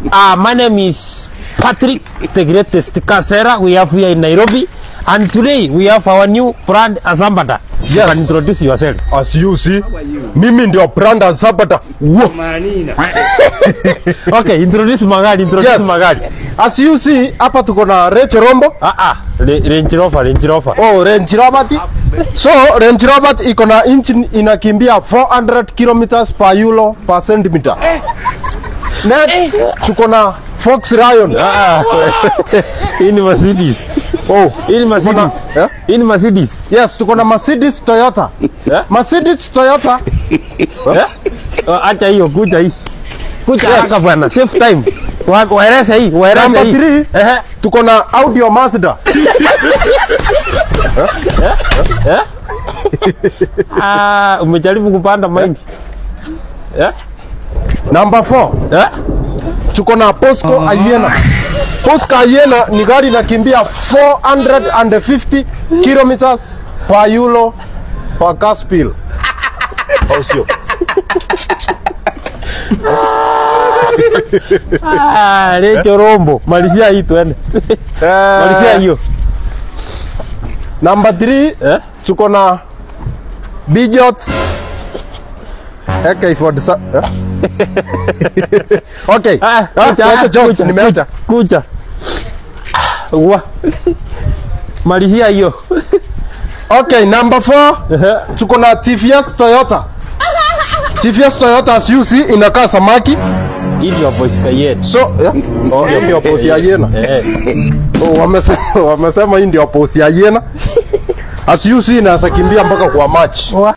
My name is Patrick, the greatest Kasera we have here in Nairobi. And today we have our new brand ambassador. Yes. You can introduce yourself. As you see, mimi ndio brand ambassador. Okay, introduce magari, introduce Yes. magari. As you see, hapa tuko na Range Rombo. Range Rover, Range Rover. Oh, Range Rover. So, Range Rover iko na engine inakimbia 400 kilometers per euro per centimeter. Next, tuko na Fox Lion. Hii ni Mercedes. Oh, Hii ni Mercedes. Eh? Hii ni Mercedes. Yes, tuko na Mercedes Toyota. Eh? Mercedes Toyota. Eh? Acha hiyo, kuja hii. Kuja Yes. haraka bwana, save time. Waeleze hii, waeleze Number hii. 3, Ehe. tuko na Audio Mazda. Eh? Umejaribu kupanda mic. Eh? Number 4, Eh? tuko na Posco Ayena. Posco Ayena ni gari inakimbia 450 kilometers per euro per gas bill. Au sio? Range Rombo. Malizia hii tuende. Malizia hiyo. Number 3, Eh? tuko na Peugeot AK47. Eh? Okay. Kuja, Kuja, jokes, kuja, nimeacha. Kuja. Wa. Malizia hiyo. Okay, number 4, tuko na TVS Toyota. TVS Toyota, as you see, inakaa samaki. Hii ndio voice Cayenne. So, yeah. Oh, hiyo ndio posi ya Yena. Eh. Oh, wamesema hii ndio posi ya Yena. As you see, inaweza kimbia mpaka kwa match. Wa.